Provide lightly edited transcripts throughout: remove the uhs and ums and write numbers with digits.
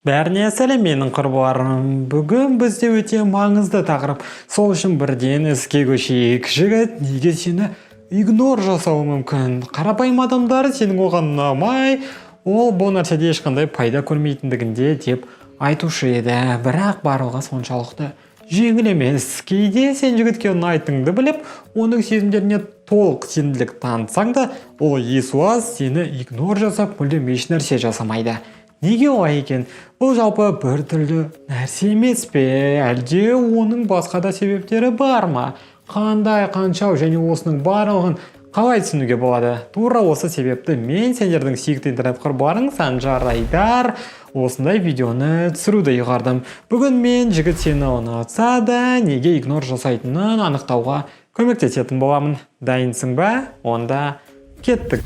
Бәріне сәлем, менің құрбыларым. Бүгін бізде өте маңызды тақырып. Сол үшін бірден іске көшейік. Жігіт неге сені игнор жасауы мүмкін? Қарапайым адамдар сенің оған ұнамай, ол бұл нәрседе ешқандай пайда көрмейтіндігінде деп айтушы еді. Бірақ барлығы соншалықты жеңіл емес. Кейде сен жігітке ұнайтыныңды біліп, оның сезімдеріне толық сенімділік танытсаң да, ол есуас сені игнор жасап, мүлдем ешнәрсе жасамайды. Неге олай екен? Бұл жалпы бір түрлі нәрсе емес пе? Әлде оның басқа да себептері бар ма? Қандай, қаншау және осының барлығын қалай түсінуге болады? Тура осы себепті мен, сендердің сүйікті интернет құрбыларың Санжар Айдар, осындай видеоны түсіруді ұйғардым. Бүгін мен жігіт сені ұнатса да, неге игнор жасайтынын анықтауға көмектесетін боламын. Дайынсың ба? Онда кеттік.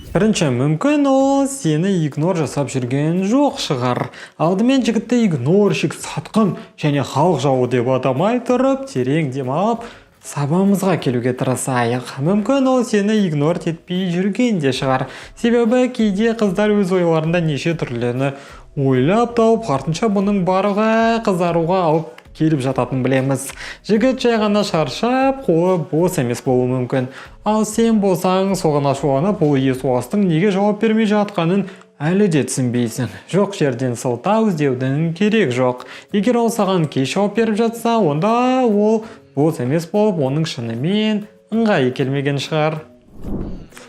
Бірінші, мүмкін, ол сені игнор жасап жүрген жоқ шығар. Алдымен жігітті игнорщик, сатқын және халық жауы деп атамай тұрып, терең демалып, сабамызға келуге тырысайық. Мүмкін, ол сені игнор етпей жүрген де шығар. Себебі кейде қыздар өз ойларында неше түрліні ойлап тауып, артынша бұның барлығы қызаруға алып келіп жататынын білеміз. Жігіт жай ғана шаршап, қолы бос емес болуы мүмкін. Ал сен болсаң, соған ашуланып, ол есуастың неге жауап бермей жатқанын әлі де түсінбейсің. Жоқ жерден сылтау іздеудің керек жоқ. Егер ол саған кеш жауап беріп жатса, онда ол бос емес болып, оның шынымен ыңғайы келмеген шығар.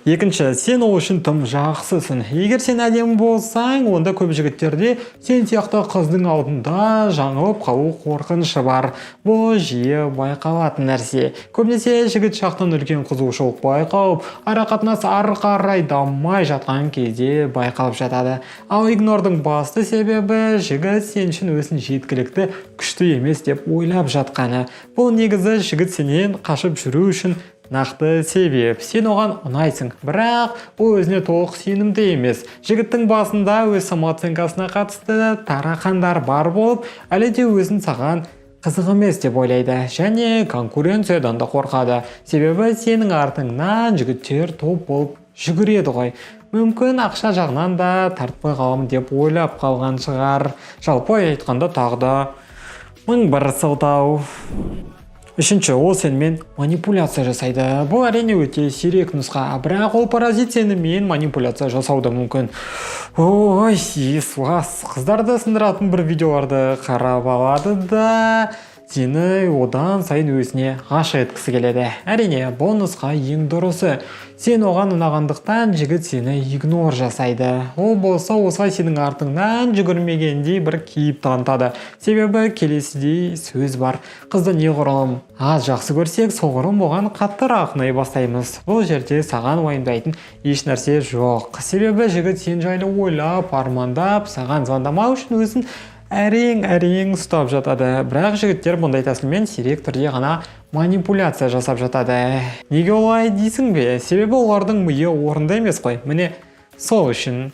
Екінші, сен ол үшін тым жақсысың. Егер сен әдемі болсаң, онда көп жігіттерде сен сияқты қыздың алдында жаңылып қалу қорқынышы бар. Бұл жиі байқалатын нәрсе. Көбінесе жігіт жақтан үлкен қызығушылық байқалып, ара қатынас ары қарай дамымай жатқан кезде байқалып жатады. Ал игнордың басты себебі — жігіт сен үшін өзін жеткілікті күшті емес деп ойлап жатқаны. Бұл негізі жігіт сенен қашып жүру үшін нақты себеп. Сен оған ұнайсың, бірақ ол өзіне толық сенімді емес. Жігіттің басында өз самооценкасына қатысты тарақандар бар болып, әлі де өзін саған қызық емес деп ойлайды және конкуренциядан да қорқады. Себебі сенің артыңнан жігіттер топ болып жүгіреді ғой. Мүмкін, ақша жағынан да тартпай қаламын деп ойлап қалған шығар. Жалпы айтқанда, тағы да мың бір сылтау. Үшінші, ол сенімен манипуляция жасайды. Бұл, әрине, өте сирек нұсқа, бірақ ол паразит сенімен манипуляция жасауы да мүмкін. Ой, есуас қыздарды сындыратын бір видеоларды қарап алады да, сені одан сайын өзіне ғашық еткісі келеді. Әрине, бұл нұсқа ең дұрысы. Сен оған ұнағандықтан жігіт сені игнор жасайды. Ол болса осылай сенің артыңнан жүгірмегендей бір кейіп танытады. Себебі келесідей сөз бар: қызды неғұрлым аз жақсы көрсек, соғұрлым оған қаттырақ ұнай бастаймыз. Бұл жерде саған уайымдайтын еш нәрсе жоқ. Себебі жігіт сен жайлы ойлап, армандап, саған звондамау үшін өзін әрең әрең ұстап жатады. Бірақ жігіттер бұндай тәсілмен сирек түрде ғана манипуляция жасап жатады. Неге олай дейсің бе? Себебі олардың миы орында емес қой, міне, сол үшін.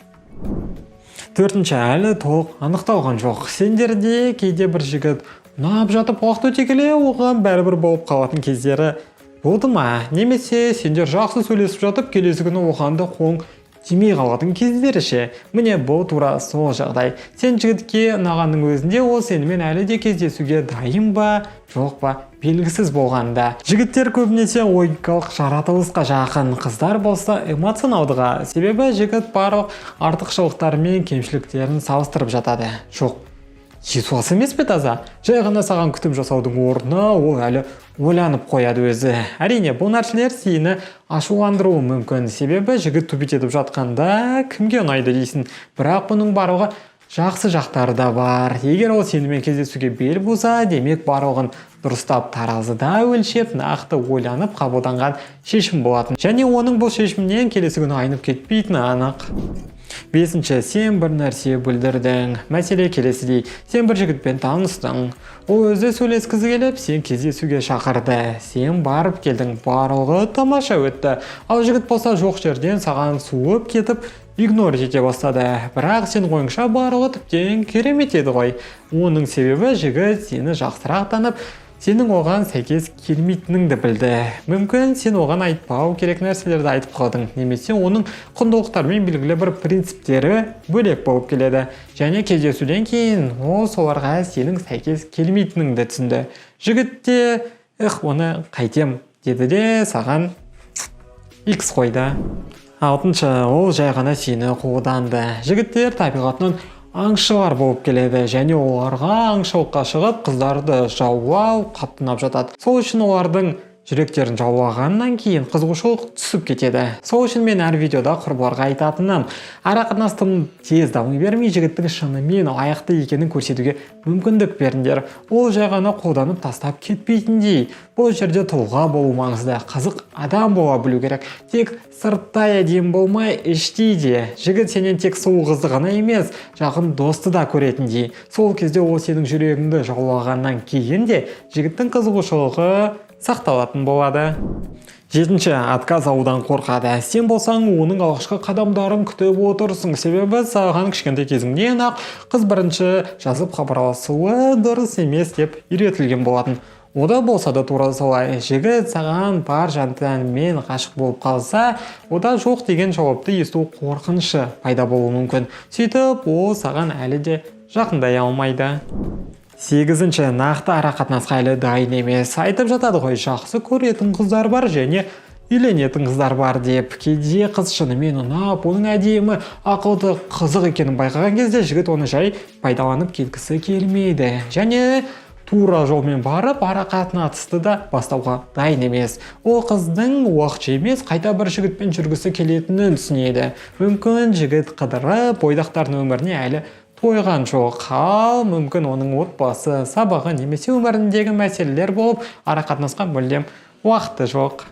Төртінші, әлі толық анықталған жоқ. Сендерде кейде бір жігіт ұнап жатып, уақыт өте келе оған бәрібір болып қалатын кездері болды ма? Немесе сендер жақсы сөйлесіп жатып, келесі күні оған да қолың тимей қалатын кездері ше? Міне, бұл тура сол жағдай. Сен жігітке ұнағанның өзінде, ол сенімен әлі де кездесуге дайын ба, жоқ па, белгісіз болғанда. Жігіттер көбінесе логикалық жаратылысқа жақын, қыздар болса эмоционалдыға. Себебі жігіт барлық артықшылықтары мен кемшіліктерін салыстырып жатады. Жоқ, есуас емес пе таза? Жай ғана саған күтім жасаудың орнына ол әлі ойланып қояды өзі. Әрине, бұл нәрселер сені ашуландыруы мүмкін. Себебі жігіт тупить етіп жатқанда кімге ұнайды дейсің. Бірақ бұның барлығы жақсы жақтары да бар. Егер ол сенімен кездесуге бел буса, демек, барлығын дұрыстап таразыда өлшеп, нақты ойланып қабылданған шешім болатын. Және оның бұл шешімінен келесі күні айнып кетпейтіні анық. Бесінші, сен бір нәрсе бүлдірдің. Мәселе келесідей: сен бір жігітпен таныстың. Ол өзі сөйлескісі келіп, сен кездесуге шақырды. Сен барып келдің, барлығы тамаша өтті. Ал жігіт болса жоқ жерден саған суып кетіп, игнор ете бастады. Бірақ сен ойыңша барлығы тіптен керемет еді ғой. Оның себебі жігіт сені жақсырақ танып, Сенің оған сәйкес келмейтініңді білді. Мүмкін, сен оған айтпау керек нәрселерді айтып қалдың немесе оның құндылықтары мен белгілі бір принциптері бөлек болып келеді. Және кездесуден кейін ол соларға сенің сәйкес келмейтініңді түсінді. Жігіт те «Эх, оны қайтем» деді де, саған X қойды. Алтыншы, ол жай ғана сені қолданды. Жігіттер табиғатынан аңшылар болып келеді және оларға аңшылыққа шығып, қыздарды жаулау қатты ұнап жатады. Сол үшін олардың жүректерін жаулағаннан кейін қызығушылық түсіп кетеді. Сол үшін мен әр видеода құрбыларға айтатыным: ара қатынастың тез дами бермей, жігіттің шынымен лайықты екенін көрсетуге мүмкіндік беріңдер. Ол жай ғана қолданып тастап кетпейтіндей. Бұл жерде тұлға болу маңызды, қызық адам бола білу керек. Тек сырттай әдемі болмай, іштей де. Жігіт сенен тек сұлу қызды ғана емес, жақын досты да көретіндей. Сол кезде ол сенің жүрегіңді жаулағаннан кейін де жігіттің қызығушылығы сақталатын болады. Жетінші, отказ алудан қорқады. Сен болсаң, оның алғашқы қадамдарын күтіп отырсың, себебі саған кішкентай кезіңнен ақ қыз бірінші жазып хабарласуы дұрыс емес деп үйретілген болатын. Ода болса да тура солай. Жігіт саған бар жан тәнімен ғашық болып қалса, ода жоқ деген жауапты есту қорқынышы пайда болуы мүмкін. Сөйтіп ол саған әлі де жақындай алмайды. Сегізінші, нақты ара қатынасқа әлі дайын емес. Айтып жатады ғой, жақсы көретін қыздар бар және үйленетін қыздар бар деп. Кейде қыз шынымен ұнап, оның әдемі, ақылды, қызық екенін байқаған кезде жігіт оны жай пайдаланып кеткісі келмейді және тура жолмен барып, ара қатынасты да бастауға дайын емес. Ол қыздың уақытша емес, қайта бір жігітпен жүргісі келетінін түсінеді. Мүмкін, жігіт қыдырып, бойдақтардың өміріне әлі тойған жоқ, ал мүмкін, оның отбасы, сабағы немесе өміріндегі мәселелер болып, ара қатынасқа мүлдем уақыты жоқ.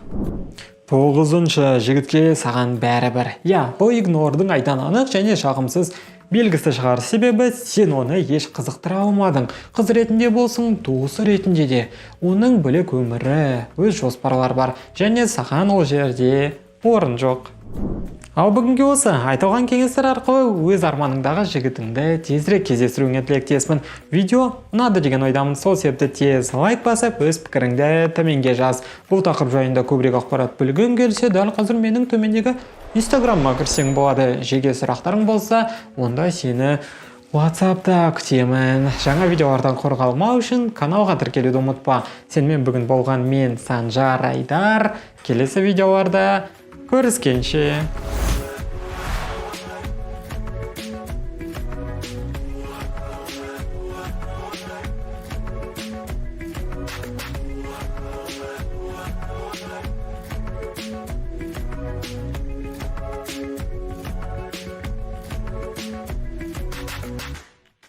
Тоғызыншы, жігітке саған бәрібір. Иә, бұл игнордың айдан анық және жағымсыз белгісі шығар, себебі сен оны еш қызықтыра алмадың, қыз ретінде болсын, туысы ретінде де. Оның бөлек өмірі, өз жоспарлары бар және саған ол жерде орын жоқ. Ал бүгінге осы. Айтылған кеңестер арқылы өз арманыңдағы жігітіңді тезірек кездестіруіңе тілектеспін. Видео ұнады деген ойдамын, сол себепті тез лайк басып, өз пікіріңді төменге жаз. Бұл тақырып жайында көбірек ақпарат білгің келсе, дәл қазір менің төмендегі Инстаграмыма кірсең болады. Жеке сұрақтарың болса, онда сені WhatsAppта күтемін. Жаңа видеолардан құр қалмау үшін каналға тіркелуді ұмытпа. Сенімен бүгін болған мен, Санжар Айдар. Келесі видеоларда көріскенше!